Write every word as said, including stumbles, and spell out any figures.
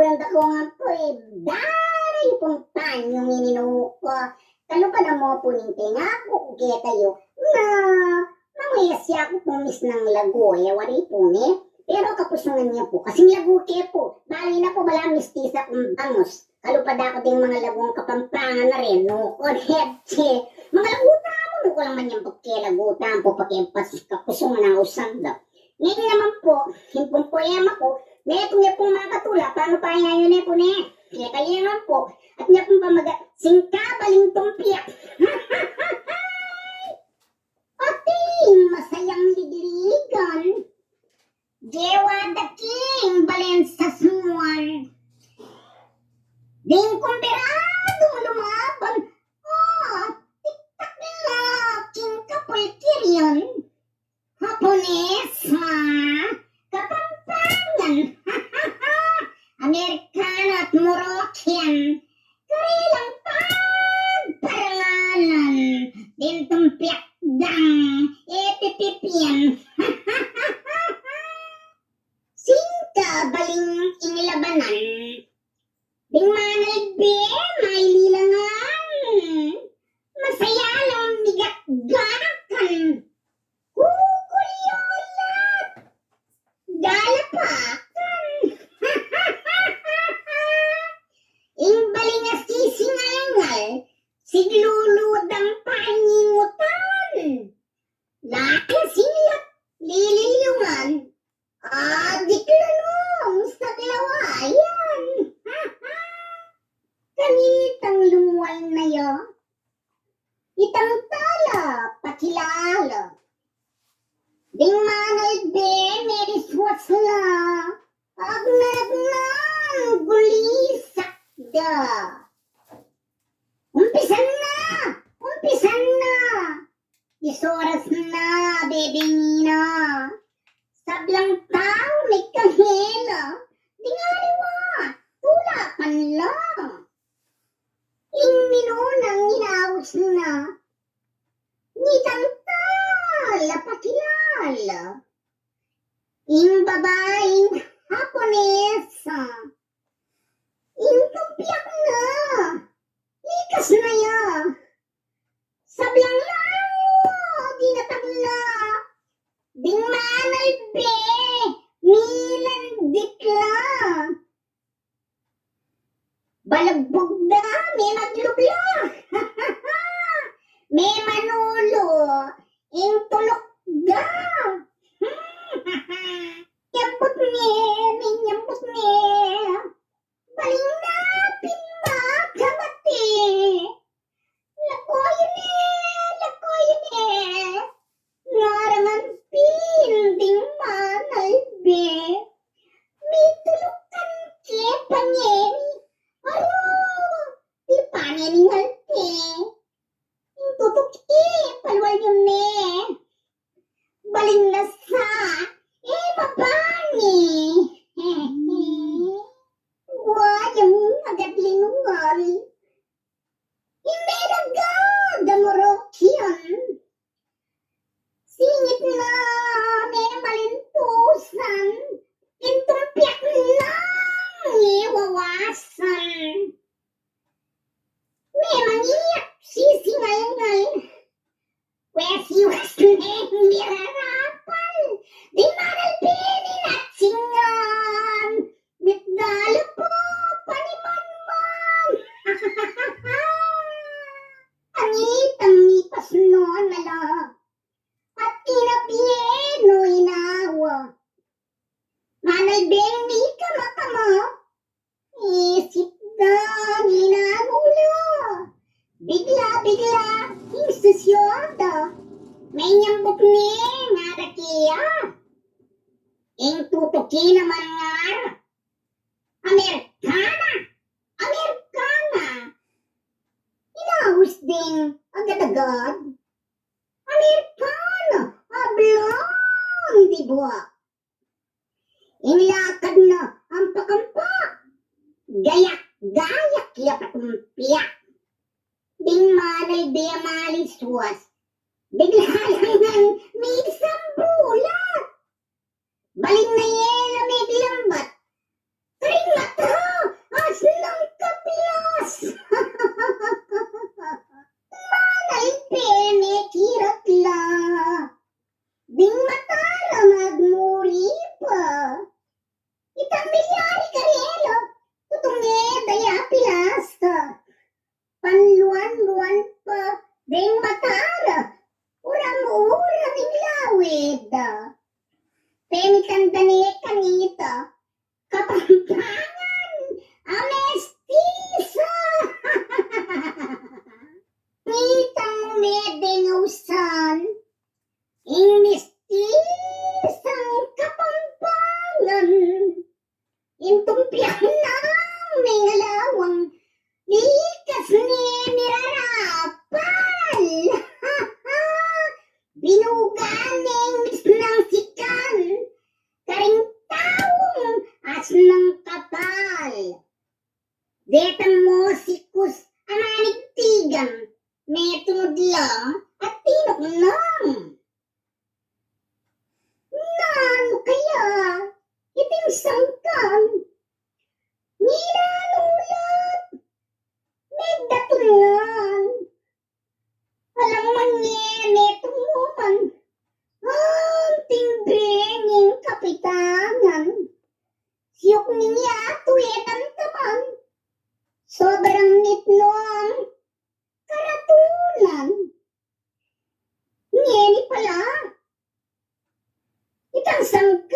Panda ko nga pu, e, dara yu pung panyung ini nuko. Kalupa na mu pu ning tenga ku, keta yu na, mamayas ya ku pu misnang lagu, e, wari pu ne. Pero kapusungan ya pu, kasing lagu ke pu. Bali na pu, bala mistisa kung bangus. Kalupa da ku ding manga lagung Kapampangan na rin, no? O, hepche. Manga lagu tamu, no? Kulang man yang pake lagu tamu, pake pas kapusungan nang usanda. Ngeni naman pu, ing pung poema ku, metung ya pung makatula, panu pa ya yu ne pu ne. Kaya kaya naman pu, atin ya pung pamagat, Singka Baling Tumpiak. Ating masayang ligligan, gewa da king balen sasmuan. Ding kumpiradung lumaban, o, tiktak la king kapulkirian. Hapones, ma, Kapampangan, Amerikano at Moroccan, karilang pagparangalan, ding tumpiak dang, e, pipipian. Singka baling ing labanan, ding manalbe, maililangan, masaya lang migakgakan, kukulyolat, dalapakan. Ing baling a sisingalngal, sigluludang panyingutan. Laki singlat, lililyungan, adik lalung saglawayan. Kanitang lumual na ya, itang tala pakilala. Ding manalbe, meliswas la, agnanagnan gulisak da. Umpisan na! Umpisan na! Isoras na, bebeng ina. Sablang tau migkahela, ding aliwa, tulakan la. Ing minunang inaus na, nitang tala pakilala. Ing babaing Haponesa, ing tumpiak na, likas na ya. Sablang langu, dinatag la, ding manalbe, milandit la. Balagbug da, memaglubla. Memanulu, ing tuluk da. Nyambut ne, minyambut ne. Baling na pin makamate. Lakoy ne, lakoy ne. Ngarangan pin ding manalbe. Mitulukan ke pa ngeni. Aru, di pa ngeni ngalte. Ing tutuki, palual yu ne. Baling na sa, e, mabani. Wayang agad linungal. Ing medagad a Moroccan. Singit na, memalintusan. Ing tumpiak nang iwawasan. Memangiyak, sisingalngal. Wesiwas neng mirarapal. Ding manalbe, ninatsingan. Mitdalapo, panimanman. Angitang mipas no na la. At kinabye no inawa. Manalbeng mikamakama. Isip da, ninanula. Bigla-bigla, ing susyuda. Menyambut ne, ngara kia. Ing tutuki naman ngara. Amerikana! Amerikana! Inaus ding agad-agad. Amerikana! Ablong di buak. Ing lakad na ampak-ampak. Gayak-gayak ya patumpiak. Ding manalbe a maliswas. Bigla lang nang misambulat. Baling na yela meglambat. Karing mata pemitan da ne kanita Kapampangan a mestiso. Nitang medeng ausan ing mestisang Kapampangan, ing tumpiang nang mengalawang likas ne mirarapal. Binuga neng misnang sikan karing taung asnang kapal. Detang musikus a manigtigan, metung la at tinuknang. Nanu kaya iting sangkan? Ninanulat, megdatungan. Alang man ye metung mu man anting benging kapitanan. Siyuk ning yatu e damdaman, sobrang mitnong karatunan. Ngeni pala, itang sangkan